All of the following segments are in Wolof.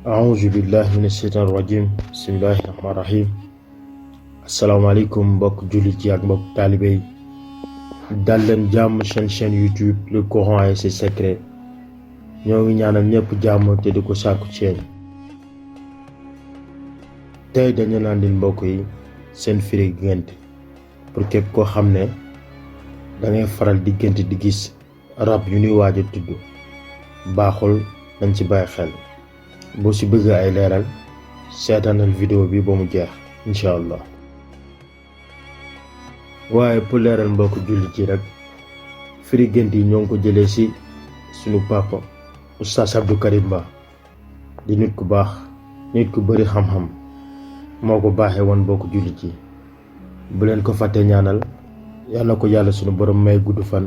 أعوذ بالله من الشيطان الرجيم بسم الله الرحمن الرحيم asalaamaaleykum mbokk jullit yi ak mbokk taalibe yi dal leen jàmm seen chaîne YouTube le Coran et ses secrets ñoo ngi ñaanal ñëpp jàmm te di ko sàkku ci yéen tey dañu naan leen mbokk yi seen firi gént pour képp koo xam ne dangay faral di gént di gis rab yu ñuy waaj a tudd baaxul nañ ci bàyyi xel boo ci bëgg ay leeral seetaanal vidéo bi ba mu jeex incha allah waaye pour leeral mbokk jullit yi rek firi gént yi ñoo ngi ko jëlee ci sunu papa Oustaz Abdou Karim Ba di nit ku baax nit ku bari xam-xam moo ko baaxee woon mbokk jullit yi bu leen ko fàtte ñaanal yàlla ko yàlla sunu borom may gudd fan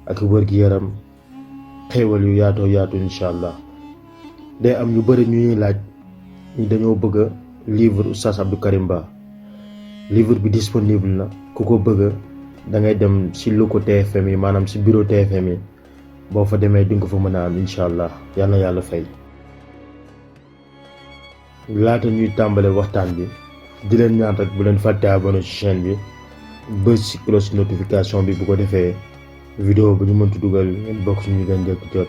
ak wér-gi-yaram xéewal yu yaatoo yaatu incha allah day am ñu bari ñu ñuy laaj ñi dañoo bëgg livre Oustaz Abdou Karim Ba livre bi disponible na ku ko bëgg da ngay dem ci loko TFM yi maanaam ci bureau TFM yi boo fa demee di nga ko fa mën a am incha allah yal na yàlla fay. laata ñuy tàmbale waxtaan bi di leen ñaan rek bu leen fàtte abonné ci chaîne bi bës ci cloche notification bi bu ko defee vidéo bu ñu mënti dugal ngeen bokk ci ñu gën njëkk jot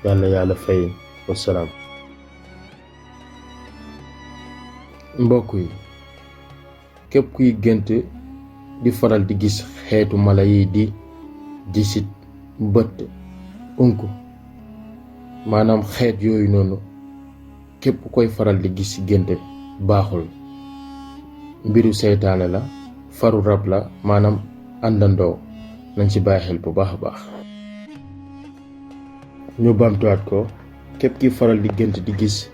yal na yàlla fay. wasalaam. mbokk yi képp kuy gént di faral di gis xeetu mala yi di jisit bët unk maanaam xeet yooyu noonu képp koy faral di gis ci gént baaxul mbiru seytaane la faru rab la maanaam àndandoo nañ ci bàyyi xel bu baax a baax. ñu bamtuwaat ko képp ki faral di gént di gis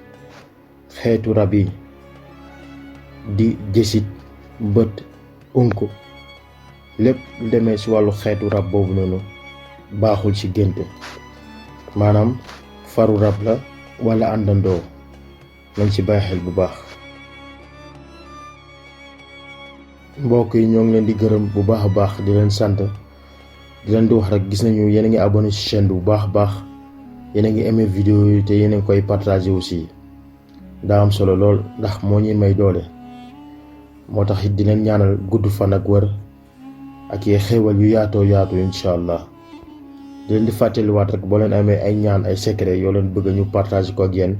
xeetu rab yi di jësit bët unk lépp demee ci wàllu xeetu rab boobu noonu baaxul ci gént maanaam faru rab la walla àndandoo nañ ci bàyyi xel bu baax. mbokk yi ñoo ngi leen di gërëm bu baax a baax di leen sant di leen di wax rek gis nañu yéen a ngi abonné ci chaîne bu baax a baax yéen a ngi aimé vidéo yi te yéen a ngi koy partagé aussi daa am solo lool ndax moo ñuy may doole moo tax it di leen ñaanal gudd fan ak wër ak yee xéewal yu yaatoo yaatu incha allah di leen di fàttaliwaat rek boo leen amee ay ñaan ay secret yoo leen bëgg ñu partagé ko ak yéen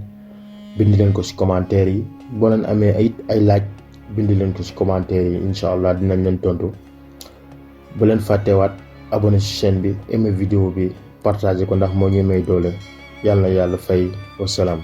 bind leen ko ci commentaire yi boo leen amee ay laaj bind leen ko ci commentaire yi incha allah dinañ leen tontu bu leen fàttewaat abonné ci chaîne bi aimé vidéo bi partagé ko ndax moo ñuy may doole yàlla na yàlla fay wasalaam.